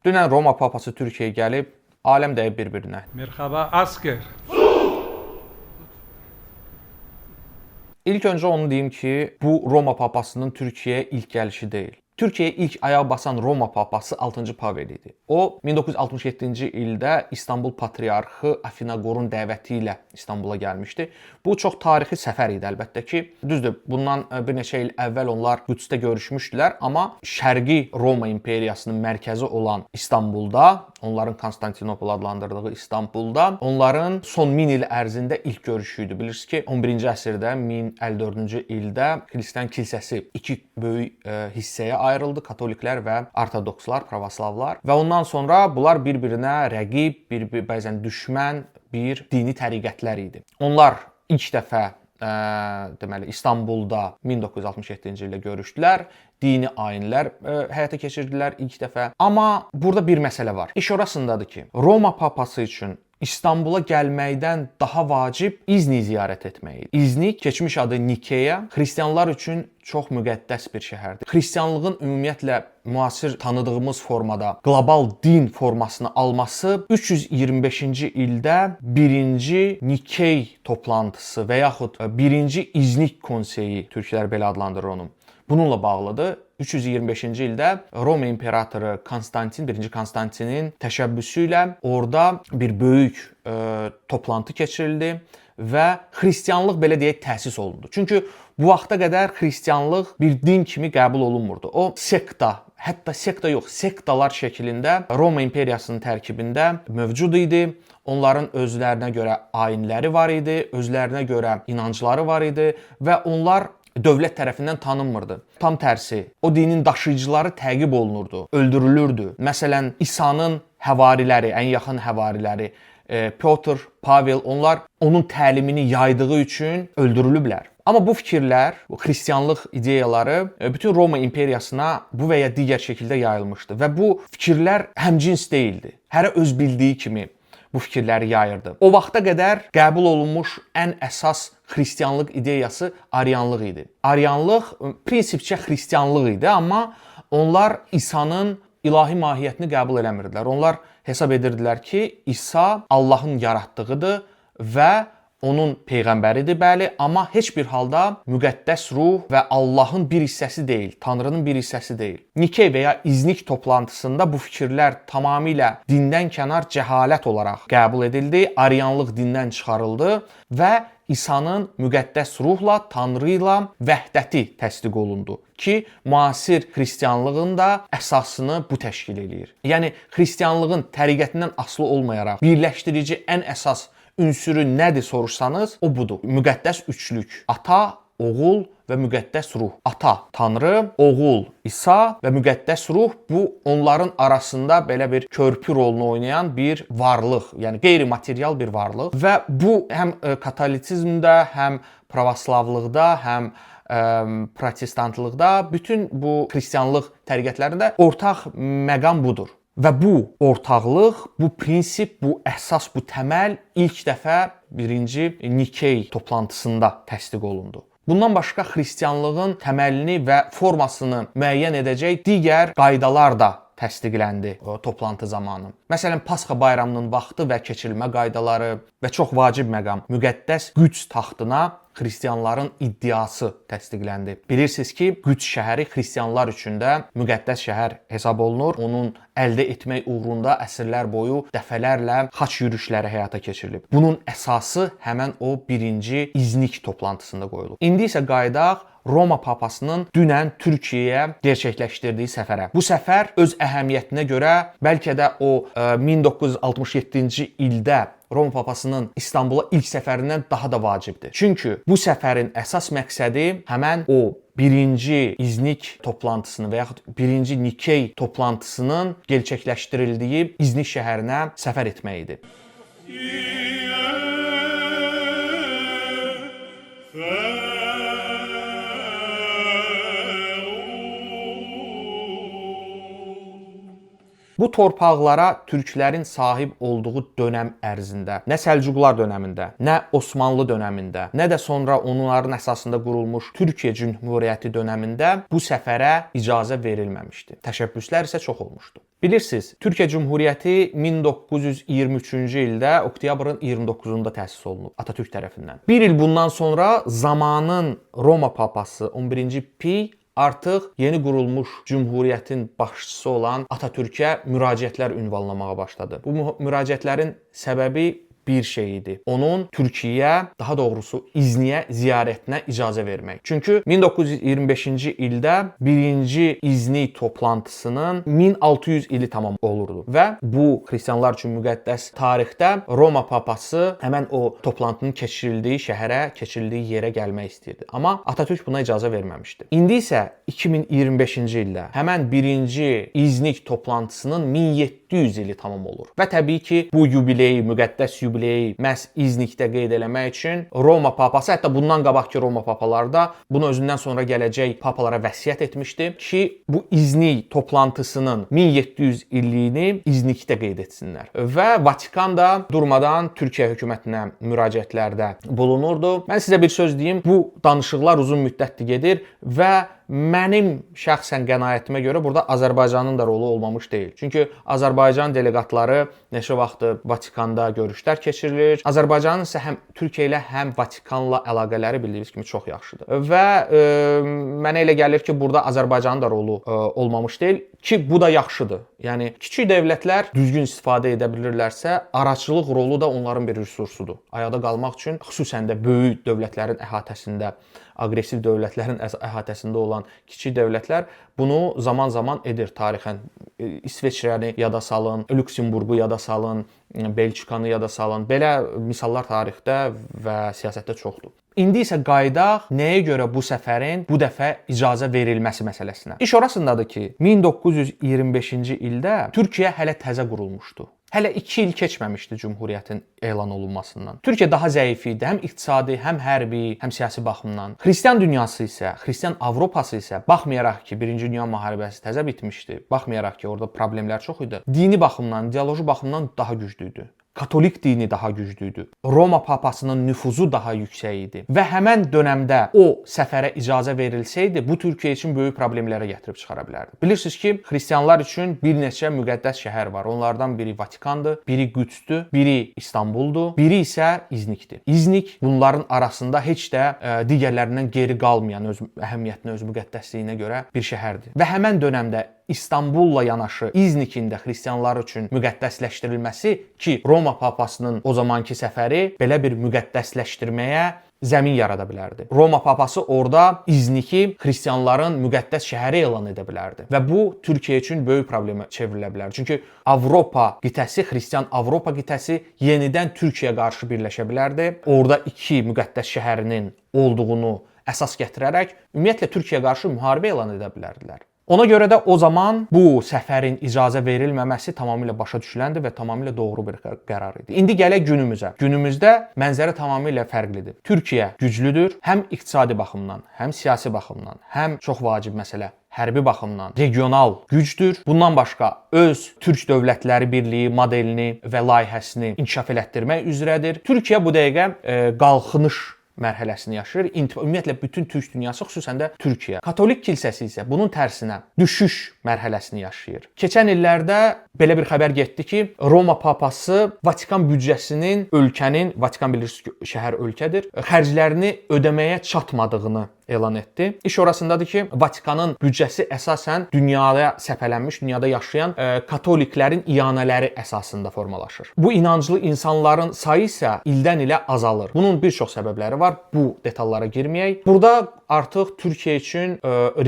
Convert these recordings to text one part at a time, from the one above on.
Dünən Roma papası Türkiyəyə gəlib, aləm dəyib bir-birinə. Merhaba asker. İlk öncə onu deyim ki, bu Roma papasının Türkiyəyə ilk gəlişi deyil. Türkiyəyə ilk ayaq basan Roma papası 6-cı Pavel idi. O 1967-ci ildə İstanbul patriarxı Afinaqorun dəvəti ilə İstanbula gəlmişdi. Bu çox tarixi səfər idi əlbəttə ki. Düzdür, bundan bir neçə il əvvəl onlar Qüdsdə görüşmüşdülər, amma Şərqi Roma imperiyasının mərkəzi olan İstanbulda, onların Konstantinopol adlandırdığı İstanbulda onların son 1000 il ərzində ilk görüşü idi. Bilirsiniz ki, 11-ci əsrdə 1054-cü ildə Xristian kilsəsi iki böyük hissəyə ayrıldı: katoliklər və ortodokslar, pravoslavlar. Və ondan sonra bunlar bir-birinə rəqib, bir bəzən düşmən bir dini təriqətlər idi. Onlar ilk dəfə deməli İstanbulda 1967-ci ildə görüşdülər. Dini ayinlər həyata keçirdilər ilk dəfə. Amma burada bir məsələ var. İş orasındadır ki, Roma papası üçün İstanbula gəlməkdən daha vacib İznik ziyarət etmək idi. İznik, keçmiş adı Nikeya, xristianlar üçün çox müqəddəs bir şəhərdir. Xristianlığın ümumiyyətlə müasir tanıdığımız formada qlobal din formasını alması 325-ci ildə 1-ci Nikey toplantısı və yaxud 1-ci İznik konseyi, türklər belə adlandırır onu. Bununla bağlıdır. 325-ci ildə Roma imperatoru Konstantin, 1-ci Konstantinin təşəbbüsü ilə orada bir böyük toplantı keçirildi və xristianlıq belə deyək təsis olundu. Çünki bu vaxta qədər xristianlıq bir din kimi qəbul olunmurdu. O sekta, hətta sekta yox, sektalar şəklində Roma imperiyasının tərkibində mövcud idi. Onların özlərinə görə ayinləri var idi, özlərinə görə inancları var idi və onlar dövlət tərəfindən tanınmırdı. Tam tərsi, o dinin daşıyıcıları təqib olunurdu, öldürülürdü. Məsələn, İsa'nın həvariləri, ən yaxın həvariləri Pyotr, Pavel, onlar onun təlimini yaydığı üçün öldürülüblər. Amma bu fikirlər, bu xristianlıq ideyaları bütün Roma imperiyasına bu və ya digər şəkildə yayılmışdı və bu fikirlər həmcins deyildi. Hərə öz bildiyi kimi bu fikirləri yayırdı. O vaxta qədər qəbul olunmuş ən əsas xristianlıq ideyası arianlıq idi. Arianlıq prinsipcə xristianlıq idi, amma onlar İsa'nın ilahi mahiyyətini qəbul eləmirdilər. Onlar hesab edirdilər ki, İsa Allahın yaratdığıdır və onun peyğəmbəridir, bəli, amma heç bir halda müqəddəs ruh və Allahın bir hissəsi deyil, Tanrının bir hissəsi deyil. Nikey və ya İznik toplantısında bu fikirlər tamamilə dindən kənar cəhalət olaraq qəbul edildi, arianlıq dindən çıxarıldı və İsa'nın müqəddəs ruhla, Tanrı ilə vəhdəti təsdiq olundu ki, müasir xristianlığın da əsasını bu təşkil eləyir. Yəni xristianlığın təriqətindən asılı olmayaraq birləşdirici ən əsas ünsürü nədir soruşsanız, o budur. Müqəddəs üçlük. Ata, Oğul və müqəddəs ruh. Ata Tanrı, Oğul İsa və müqəddəs ruh, bu onların arasında belə bir körpü rolunu oynayan bir varlıq, yəni qeyri-material bir varlıq və bu həm katolitsizmdə, həm pravoslavlıqda, həm protestantlıqda, bütün bu xristianlıq təriqətlərində ortaq məqam budur. Və bu ortaqlıq, bu prinsip, bu əsas, bu təməl ilk dəfə 1-ci Nikey toplantısında təsdiq olundu. Bundan başqa xristianlığın təməlini və formasını müəyyən edəcək digər qaydalar da təsdiqləndi o toplantı zamanı. Məsələn, Pasxa bayramının vaxtı və keçirilmə qaydaları və çox vacib məqam, müqəddəs Qüds taxtına xristianların iddiası təsdiqləndi. Bilirsiniz ki, Qüds şəhəri xristianlar üçün də müqəddəs şəhər hesab olunur. Onun əldə etmək uğrunda əsrlər boyu dəfələrlə xaç yürüşləri həyata keçirilib. Bunun əsası həmən o 1-ci İznik toplantısında qoyulub. İndi isə qayıdaq Roma papasının dünən Türkiyəyə gerçəkləşdirdiyi səfərə. Bu səfər öz əhəmiyyətinə görə bəlkə də o 1967-ci ildə Roma papasının İstanbula ilk səfərindən daha da vacibdir. Çünki bu səfərin əsas məqsədi həmən o 1-ci İznik toplantısını və yaxud 1-ci Nikey toplantısının gerçəkləşdirildiyi İznik şəhərinə səfər etmək idi. Bu torpaqlara türklərin sahib olduğu dönəm ərzində, nə Səlcuqlar dönəmində, nə Osmanlı dönəmində, nə də sonra onların əsasında qurulmuş Türkiyə Cümhuriyyəti dönəmində bu səfərə icazə verilməmişdi. Təşəbbüslər isə çox olmuşdu. Bilirsiniz, Türkiyə Cümhuriyyəti 1923-cü ildə oktyabrın 29-unda təsis olunub Atatürk tərəfindən. Bir il bundan sonra zamanın Roma papası 11-ci Piy artıq yeni qurulmuş cümhuriyyətin başçısı olan Atatürkə müraciətlər ünvanlamağa başladı. Bu müraciətlərin səbəbi bir şey idi. Onun Türkiyəyə, daha doğrusu İzniyə ziyarətinə icazə vermək. Çünki 1925-ci ildə birinci İznik toplantısının 1600 ili tamam olurdu və bu xristianlar üçün müqəddəs tarixdə Roma papası həmən o toplantının keçirildiyi şəhərə, keçirildiyi yerə gəlmək istəyirdi. Amma Atatürk buna icazə verməmişdi. İndi isə 2025-ci ildə həmən birinci İznik toplantısının 1700 ili tamam olur. Və təbii ki, bu yubileyi, müqəddəs yubileyi məhz İznikdə qeyd eləmək üçün Roma papası, hətta bundan qabaqki Roma papaları da bunu özündən sonra gələcək papalara vəsiyyət etmişdi ki, bu İznik toplantısının 1700 illiyini İznikdə qeyd etsinlər. Və Vatikan da durmadan Türkiyə hökumətinə müraciətlərdə bulunurdu. Mən sizə bir söz deyim, bu danışıqlar uzun müddətdir gedir və mənim şəxsən qənaətimə görə burada Azərbaycanın da rolu olmamış deyil. Çünki Azərbaycan deleqatları neçə vaxtdır Vatikanda görüşlər keçirilir. Azərbaycanın isə həm Türkiyə ilə, həm Vatikanla əlaqələri bildiyiniz kimi çox yaxşıdır. Və mənə elə gəlir ki, burada Azərbaycanın da rolu olmamış deyil ki, bu da yaxşıdır. Yəni kiçik dövlətlər düzgün istifadə edə bilirlərsə, araçılıq rolu da onların bir resursudur. Ayaqda qalmaq üçün xüsusən də böyük dövlətlərin əhatəsində, aqressiv dövlətlərin əhatəsində olan kiçik dövlətlər bunu zaman-zaman edir tarixən. İsveçrəni yada salın, Lüksemburqu yada salın, Belçikanı yada salın. Belə misallar tarixdə və siyasətdə çoxdur. İndi isə qayıdaq nəyə görə bu səfərin bu dəfə icazə verilməsi məsələsinə. İş orasındadır ki, 1925-ci ildə Türkiyə hələ təzə qurulmuşdu. Hələ 2 il keçməmişdi Cümhuriyyətin elan olunmasından. Türkiyə daha zəif idi, həm iqtisadi, həm hərbi, həm siyasi baxımdan. Xristian dünyası isə, Xristian Avropası isə baxmayaraq ki, Birinci Dünya müharibəsi təzə bitmişdi, baxmayaraq ki, orada problemlər çox idi, dini baxımdan, ideoloji baxımdan daha güclü idi. Katolik dini daha güclü idi. Roma papasının nüfuzu daha yüksək idi. Və həmən dönəmdə o səfərə icazə verilsəydi, bu Türkiyə üçün böyük problemlərə gətirib çıxara bilərdi. Bilirsiniz ki, xristianlar üçün bir neçə müqəddəs şəhər var. Onlardan biri Vatikandır, biri Qüdsdür, biri İstanbuldur, biri isə İznikdir. İznik bunların arasında heç də digərlərindən geri qalmayan öz əhəmiyyətinə, öz müqəddəsliyinə görə bir şəhərdir. Və həmən dönəmdə İstanbulla yanaşı İznikin də xristianlar üçün müqəddəsləşdirilməsi ki, Roma papasının o zamanki səfəri belə bir müqəddəsləşdirməyə zəmin yarada bilərdi. Roma papası orada İzniki xristianların müqəddəs şəhəri elan edə bilərdi və bu Türkiyə üçün böyük problemə çevrilə bilərdi. Çünki Avropa qitəsi, xristian Avropa qitəsi yenidən Türkiyəyə qarşı birləşə bilərdi. Orada iki müqəddəs şəhərinin olduğunu əsas gətirərək ümumiyyətlə Türkiyəyə qarşı müharibə elan edə bilərdilər. Ona görə də o zaman bu səfərin icazə verilməməsi tamamilə başa düşüləndir və tamamilə doğru bir qərar idi. İndi gələk günümüzə. Günümüzdə mənzərə tamamilə fərqlidir. Türkiyə güclüdür, həm iqtisadi baxımdan, həm siyasi baxımdan, həm çox vacib məsələ hərbi baxımdan regional gücdür. Bundan başqa öz Türk Dövlətləri Birliyi modelini və layihəsini inkişaf elətdirmək üzrədir. Türkiyə bu dəqiqə qalxınış mərhələsini yaşayır. Ümumiyyətlə bütün türk dünyası, xüsusən də Türkiyə. Katolik kilsəsi isə bunun tərsinə düşüş mərhələsini yaşayır. Keçən illərdə belə bir xəbər getdi ki, Roma papası Vatikan büdcəsinin ölkənin, Vatikan bilirsiniz ki, şəhər ölkədir, xərclərini ödəməyə çatmadığını elan etdi. İş orasındadır ki, Vatikanın büdcəsi əsasən dünyada səpələnmiş, dünyada yaşayan katoliklərin iyanələri əsasında formalaşır. Bu inanclı insanların sayı isə ildən ilə azalır. Bunun bir çox səbəbləri var. Bu detallara girməyək. Burada artıq Türkiyə üçün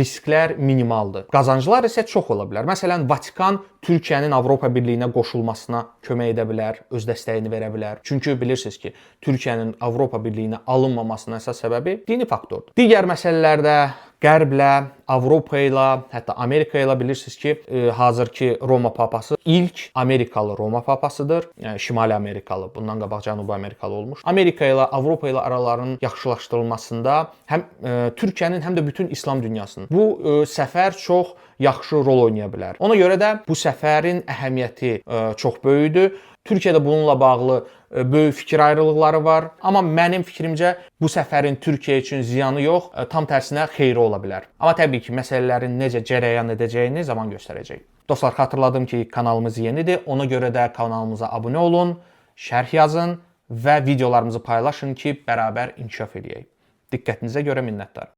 risklər minimaldır. Qazanclar isə çox ola bilər. Məsələn, Vatikan Türkiyənin Avropa Birliyinə qoşulmasına kömək edə bilər, öz dəstəyini verə bilər. Çünki bilirsiniz ki, Türkiyənin Avropa Birliyinə alınmamasının əsas səbəbi dini faktordur. Digər məsələlərdə Qərblə, Avropa ilə, hətta Amerika ilə bilirsiniz ki, hazırki Roma papası ilk Amerikalı Roma papasıdır. Yəni Şimali Amerikalı, bundan qabaq Cənubi Amerikalı olmuş. Amerika ilə, Avropa ilə aralarının yaxşılaşdırılmasında həm Türkiyənin, həm də bütün İslam dünyasının bu səfər çox yaxşı rol oynaya bilər. Ona görə də bu səfərin əhəmiyyəti çox böyükdür. Türkiyədə bununla bağlı böyük fikir ayrılıqları var. Amma mənim fikrimcə bu səfərin Türkiyə üçün ziyanı yox, tam tərsinə xeyri ola bilər. Amma təbii ki, məsələlərin necə cərəyan edəcəyini zaman göstərəcək. Dostlar, xatırladım ki, kanalımız yenidir. Ona görə də kanalımıza abunə olun, şərh yazın və videolarımızı paylaşın ki, bərabər inkişaf eləyək. Diqqətinizə görə minnətdaram.